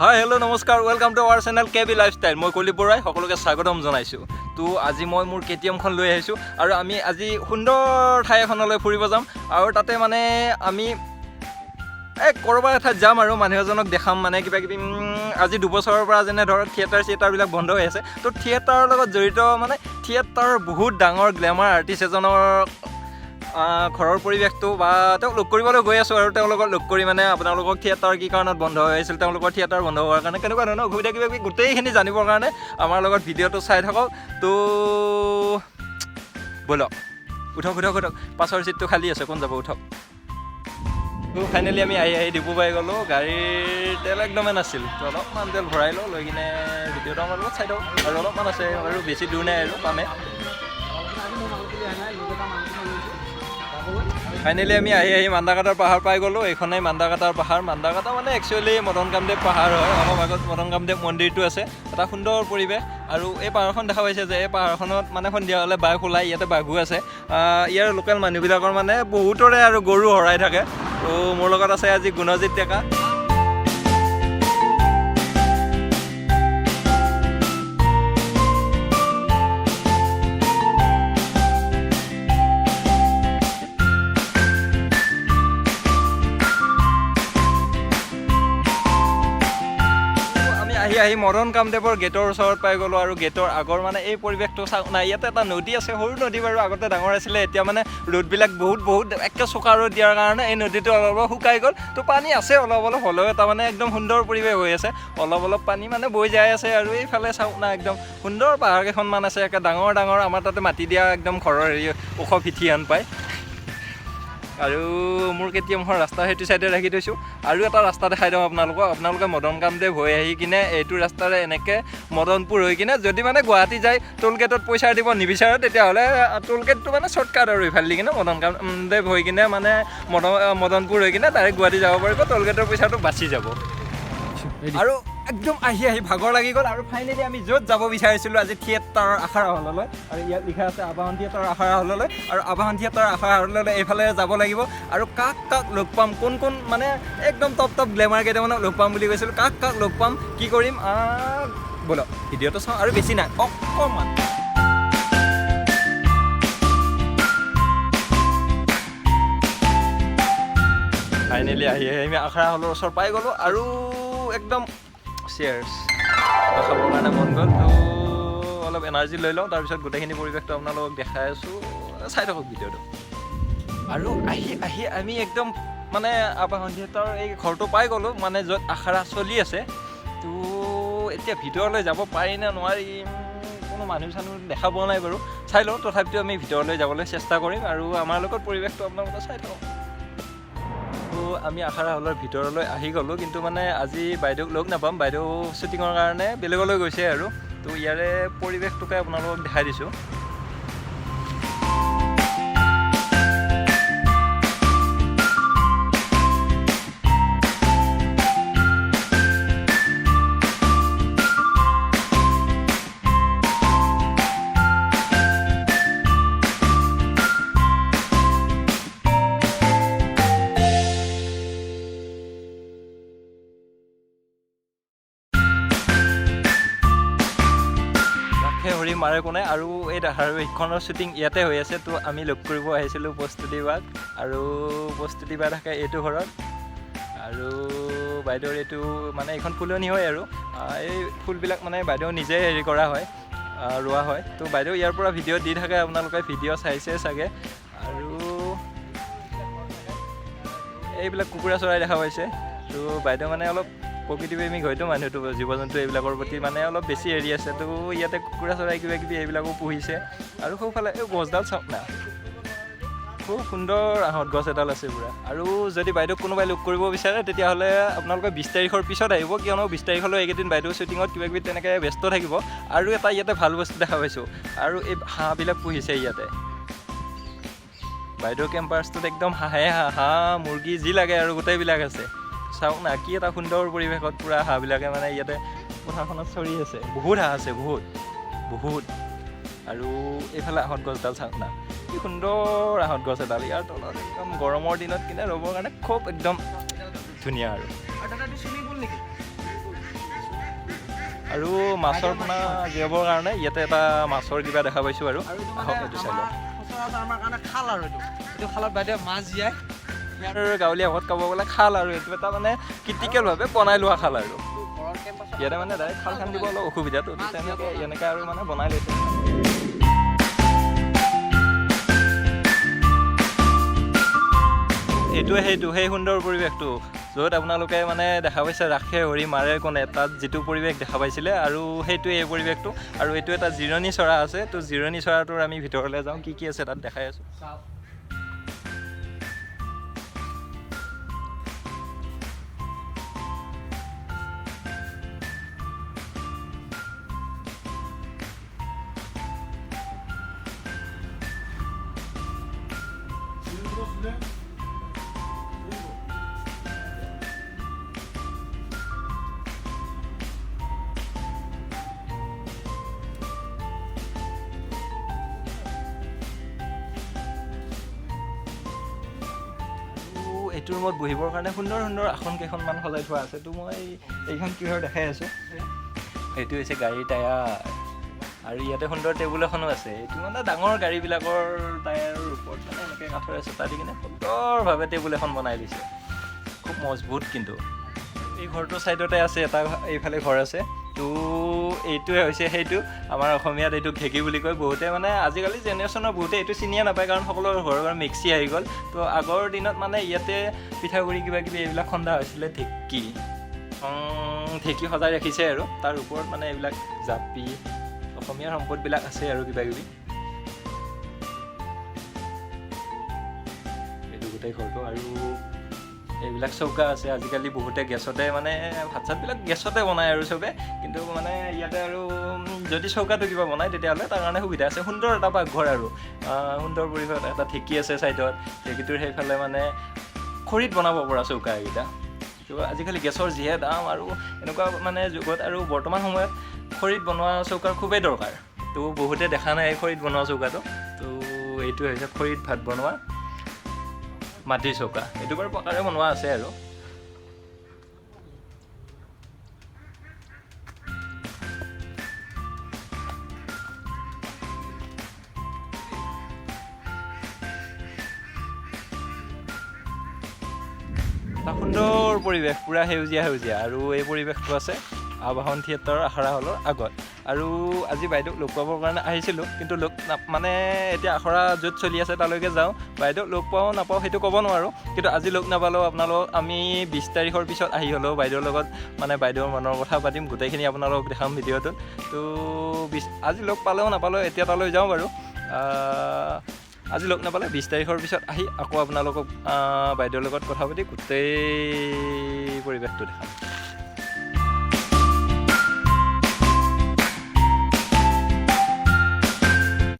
হাই, hello', নমস্কাৰ, welcome to our channel KB Lifestyle। মই Collip বৰাই সকলোকে স্বাগতম জনাইছোঁ। তো আজি মই মোৰ কেটিএমখন লৈ আহিছোঁ আৰু আমি আজি সুন্দৰ ঠাই এখনলৈ ফুৰিব যাম আৰু তাতে মানে আমি এই ক'ৰবাৰ এঠাইত যাম আৰু মানুহ এজনক দেখাম, মানে কিবা কিবি। আজি 2 বছৰৰ পৰা যেনে ধৰক থিয়েটাৰ চিয়েটাৰবিলাক বন্ধ হৈ আছে। তো থিয়েটাৰৰ লগত জড়িত, মানে থিয়েটাৰৰ বহুত ডাঙৰ গ্লেমাৰ আৰ্টিষ্ট এজনৰ ঘৰৰ পৰিৱেশটো বা তেওঁক লগ কৰিবলৈ গৈ আছোঁ আৰু তেওঁলোকক লগ কৰি মানে আপোনালোকক থিয়েটাৰ কি কাৰণত বন্ধ হৈ আছিল, তেওঁলোকৰ থিয়েটাৰ বন্ধ হোৱাৰ কাৰণে কেনেকুৱা ধৰণৰ অসুবিধা, কিবা কিবি গোটেইখিনি জানিবৰ কাৰণে আমাৰ লগত ভিডিঅ'টো চাই থাকক। তো ব'লক, উঠক উঠক উঠক। পাছৰ চিটটো খালী আছে, কোন যাব উঠক। তো ফাইনেলি আমি আহি আহি ডিপু পাই গ'লোঁ। গাড়ীৰ তেল একদমেই নাছিল, তো অলপমান তেল ভৰাই লওঁ, লৈ কিনে ভিডিঅ'টো আমাৰ লগত চাই থাকক। আৰু অলপমান আছে আৰু বেছি দূৰ নাই আৰু পামে। ফাইনেলি আমি আহি আহি মান্দাকাটাৰ পাহাৰ পাই গ'লোঁ। এইখনেই মান্দাকাটাৰ পাহাৰ। মান্দাকাটা মানে একচুৱেলি মদন কামদেৱ পাহাৰ হয়। অলপ আগত মদন কামদেৱ মন্দিৰটো আছে, এটা সুন্দৰ পৰিৱেশ। আৰু এই পাহাৰখন দেখা পাইছে যে এই পাহাৰখনত মানে সন্ধিয়া হ'লে বাঘ ওলায়, ইয়াতে বাঘো আছে। ইয়াৰ লোকেল মানুহবিলাকৰ মানে বহুতৰে আৰু গৰু হৰাই থাকে। ত' মোৰ লগত আছে আজি গুণজিত ডেকা। আমি আহি আহি মদন কামদেৱৰ গেটৰ ওচৰত পাই গ'লোঁ আৰু গেটৰ আগৰ মানে এই পৰিৱেশটো চাওক না। ইয়াতে এটা নদী আছে, সৰু নদী বাৰু, আগতে ডাঙৰ আছিলে। এতিয়া মানে ৰ'দবিলাক বহুত বহুত একে চোকা ৰ'দ দিয়াৰ কাৰণে এই নদীটো অলপ অলপ শুকাই গ'ল। তো পানী আছে অলপ অলপ হ'লেও, এটা মানে একদম সুন্দৰ পৰিৱেশ হৈ আছে। অলপ অলপ পানী মানে বৈ যাই আছে। আৰু এইফালে চাওক না, একদম সুন্দৰ পাহাৰ কেইখনমান আছে, একে ডাঙৰ ডাঙৰ। আমাৰ তাতে মাটি দিয়া একদম ঘৰৰ হেৰি ওখ ভিঠি পায়। আৰু মোৰ কেটিএমখন ৰাস্তা সেইটো চাইডে ৰাখি থৈছোঁ। আৰু এটা ৰাস্তা দেখাই দিওঁ আপোনালোকক। আপোনালোকে মদন কামদেৱ হৈ আহি কিনে এইটো ৰাস্তাৰে এনেকৈ মদনপুৰ হৈ কিনে যদি মানে গুৱাহাটী যায়, টোল গেটত পইচা দিব নিবিচাৰে, তেতিয়াহ'লে টোল গেটটো মানে শ্বৰ্টকাট আৰু ইফালে দি কিনে মদন কামদেৱ হৈ কিনে মানে মদনপুৰ হৈ কিনে ডাইৰেক্ট গুৱাহাটী যাব পাৰিব, টোল গেটৰ পইচাটো বাচি যাব। আৰু একদম আহি আহি ভাগৰ লাগি গ'ল। আৰু ফাইনেলি আমি য'ত যাব বিচাৰিছিলোঁ আজি, থিয়েটাৰৰ আখাৰা হললৈ। আৰু ইয়াত লিখা আছে আবাহন থিয়েটাৰৰ আখাৰা হললৈ। আৰু আবাহন থিয়েটাৰৰ আখাৰা হললৈ এইফালে যাব লাগিব। আৰু কাক কাক লগ পাম, কোন কোন মানে একদম টপ টপ গ্লেমাৰ কেইটামানক লগ পাম বুলি কৈছিলোঁ, কাক কাক লগ পাম, কি কৰিম, ব'লক ভিডিঅ'টো চাওঁ। আৰু বেছি নাই, অকণমান। ফাইনেলি আহি আহি আমি আখাৰা হলৰ ওচৰ পাই গ'লোঁ আৰু একদম চিয়াৰ্ছ খাবৰ কাৰণে মন গ'ল। তো অলপ এনাৰ্জি লৈ লওঁ, তাৰপিছত গোটেইখিনি পৰিৱেশটো আপোনালোকক দেখাই আছোঁ, চাই থাকক ভিডিঅ'টো। আৰু আহি আহি আমি একদম মানে আবাহন থিয়েটাৰৰ এই ঘৰটো পাই গ'লোঁ, মানে য'ত আখাৰা চলি আছে। তো এতিয়া ভিতৰলৈ যাব পাৰি নে নোৱাৰিম, কোনো মানুহ চানুহ দেখা পোৱা নাই বাৰু, চাই লওঁ। তথাপিতো আমি ভিতৰলৈ যাবলৈ চেষ্টা কৰিম আৰু আমাৰ লগত পৰিৱেশটো আপোনালোকে চাই থাকক। তো আমি আখাৰা হলৰ ভিতৰলৈ আহি গ'লোঁ, কিন্তু মানে আজি বাইদেউক লগ নাপাম। বাইদেউ শ্বুটিঙৰ কাৰণে বেলেগলৈ গৈছে। আৰু তো ইয়াৰে পৰিৱেশটোকে আপোনালোকক দেখাই দিছোঁ। ৰাখে হৰি মাৰে কোনে। আৰু এই ধাৰাবাহিকখনৰ শ্বুটিং ইয়াতে হৈ আছে। তো আমি লগ কৰিব আহিছিলোঁ প্ৰস্তুতি বাক আৰু প্ৰস্তুতি বা থাকে এইটো ঘৰত। আৰু বাইদেউৰ এইটো মানে এইখন ফুলনি হয় আৰু এই ফুলবিলাক মানে বাইদেউ নিজে হেৰি কৰা হয়, ৰোৱা হয়। তো বাইদেউ ইয়াৰ পৰা ভিডিঅ' দি থাকে, আপোনালোকে ভিডিঅ' চাইছে চাগে। আৰু এইবিলাক কুকুৰা চৰাই দেখা পাইছে। তো বাইদেউ মানে অলপ প্ৰকৃতি প্ৰেমিক হয়তো মানুহটো, জীৱ জন্তু এইবিলাকৰ প্ৰতি মানে অলপ বেছি হেৰি আছে। তো ইয়াতে কুকুৰা চৰাই কিবা কিবি এইবিলাকো পুহিছে। আৰু সোঁফালে এই গছডাল চাওক না, খুব সুন্দৰ আহঁত গছ এডাল আছে পূৰা। আৰু যদি বাইদেউক কোনোবাই লগ কৰিব বিচাৰে, তেতিয়াহ'লে আপোনালোকে 20 তাৰিখৰ পিছত আহিব, কিয়নো 20 তাৰিখলৈ এইকেইদিন বাইদেউ শ্বুটিঙত কিবা কিবি তেনেকৈ ব্যস্ত থাকিব। আৰু এটা ইয়াতে ভাল বস্তু দেখা পাইছোঁ, আৰু এই হাঁহবিলাক পুহিছে ইয়াতে। বাইদেউৰ কেম্পাছটোত একদম হাঁহে হাঁহ, হাঁহ মুৰ্গী যি লাগে আৰু গোটেইবিলাক আছে। চাওক না, কি এটা সুন্দৰ পৰিৱেশত পূৰা হাঁহবিলাকে মানে ইয়াতে পথাৰখনত চৰি আছে। বহুত হাঁহ আছে, বহুত বহুত। আৰু এইফালে আহঁত গছডাল চাওক না, কি সুন্দৰ আহঁত গছ এডাল। ইয়াৰ তলত একদম গৰমৰ দিনত কিনে ৰ'বৰ কাৰণে খুব একদম ধুনীয়া আৰু আৰু দাদা, এইটো চুইমিং পুল নেকি? আৰু মাছৰ পোনা জীয়াবৰ কাৰণে ইয়াতে এটা মাছৰ কিবা দেখা পাইছোঁ আৰু। আৰু এইটো আহক, মানে এইটো চাই লওঁ। আমাৰ সচৰাচৰ আমাৰ কাৰণে খাল আৰু এইটো এইটো খালত বাইদেৱে মাছ জীয়াই। ইয়াৰ গাঁৱলীয়া ভাষাত ক'ব গ'লে খাল আৰু এইটো এটা মানে ক্ৰিটিকেলভাৱে বনাই লোৱা খাল আৰু। ঘৰৰ কেম্পাছত ইয়াতে মানে ডাইৰেক্ট খাল খান্দিব অলপ অসুবিধাটো, তেনেকৈ এনেকৈ আৰু মানে বনাই লৈছে। এইটোৱে সেইটো সেই সুন্দৰ পৰিৱেশটো য'ত আপোনালোকে মানে দেখা পাইছে ৰাখে হৰি মাৰে কোনে, তাত যিটো পৰিৱেশ দেখা পাইছিলে আৰু সেইটোৱে এই পৰিৱেশটো। আৰু এইটো এটা জিৰণি চৰা আছে, তো জিৰণি চৰাটোৰ আমি ভিতৰলৈ যাওঁ, কি কি আছে তাত দেখাই আছোঁ। চাওক। আৰু এইটো ৰুমত বহিবৰ কাৰণে সুন্দৰ সুন্দৰ আসন কেইখনমান সজাই থোৱা আছে। তো মই এইখন কিহৰ দেখাই আছোঁ, এইটো হৈছে গাড়ীৰ টায়াৰ। আৰু ইয়াতে সুন্দৰ টেবুল এখনো আছে। এইটো মানে ডাঙৰ গাড়ীবিলাকৰ টায়াৰৰ ওপৰত মানে এনেকৈ কাঠৰ এচটা দি কিনে সুন্দৰভাৱে টেবুল এখন বনাই দিছে, খুব মজবুত। কিন্তু এই ঘৰটোৰ ছাইডতে আছে এটা এইফালে ঘৰ আছে। তো এইটোৱে হৈছে সেইটো আমাৰ অসমীয়াত এইটো ঢেঁকী বুলি কয়। বহুতে মানে আজিকালি জেনেৰেশ্যনৰ বহুতে এইটো চিনিয়ে নাপায়, কাৰণ সকলোৰে ঘৰৰ ঘৰৰ মিক্সি আহি গ'ল। তো আগৰ দিনত মানে ইয়াতে পিঠাগুড়ি কিবা কিবি এইবিলাক খুন্দা হৈছিলে। ঢেঁকী ঢেঁকী সজাই ৰাখিছে আৰু তাৰ ওপৰত মানে এইবিলাক জাপি অসমীয়া সম্পদবিলাক আছে আৰু কিবা কিবি। এইটো গোটেই ঘৰটো আৰু এইবিলাক চৌকা আছে। আজিকালি বহুতে গেছতে মানে ভাত চাতবিলাক গেছতে বনায় আৰু চবে, কিন্তু মানে ইয়াতে আৰু যদি চৌকাটো কিবা বনায় তেতিয়াহ'লে তাৰ কাৰণে সুবিধা আছে। সুন্দৰ এটা পাকঘৰ আৰু সুন্দৰ পৰিৱেশত এটা ঢেঁকী আছে ছাইডত, ঢেঁকীটোৰ সেইফালে মানে খৰিত বনাব পৰা চৌকা এইকেইটা। তো আজিকালি গেছৰ যিহে দাম আৰু এনেকুৱা মানে যুগত আৰু বৰ্তমান সময়ত খৰিত বনোৱা চৌকাৰ খুবেই দৰকাৰ। তো বহুতে দেখা নাই এই খৰিত বনোৱা চৌকাটো। তো এইটো হৈছে খৰিত ভাত বনোৱা মাটিৰ চৌকা, এইটো বাৰু পকাৰে বনোৱা আছে আৰু। এটা সুন্দৰ পৰিৱেশ, পূৰা সেউজীয়া সেউজীয়া। আৰু এই পৰিৱেশটো আছে আৱাহন থিয়েটাৰৰ আখৰা হলৰ আগত। আৰু আজি বাইদেউক লগ পাবৰ কাৰণে আহিছিলোঁ, কিন্তু লগ মানে এতিয়া আখৰা য'ত চলি আছে তালৈকে যাওঁ, বাইদেউক লগ পাওঁ নাপাওঁ সেইটো ক'ব নোৱাৰোঁ। কিন্তু আজি লগ নাপালেও আপোনালোক আমি 20 তাৰিখৰ পিছত আহি হ'লেও বাইদেউৰ লগত মানে বাইদেউৰ মনৰ কথা পাতিম, গোটেইখিনি আপোনালোকক দেখাম ভিডিঅ'টোত। তো আজি লগ পালেও নাপালেও এতিয়া তালৈ যাওঁ বাৰু। আজি লগ নাপালে 20 তাৰিখৰ পিছত আহি আকৌ আপোনালোকক বাইদেউৰ লগত কথা পাতি গোটেই পৰিৱেশটো দেখাম।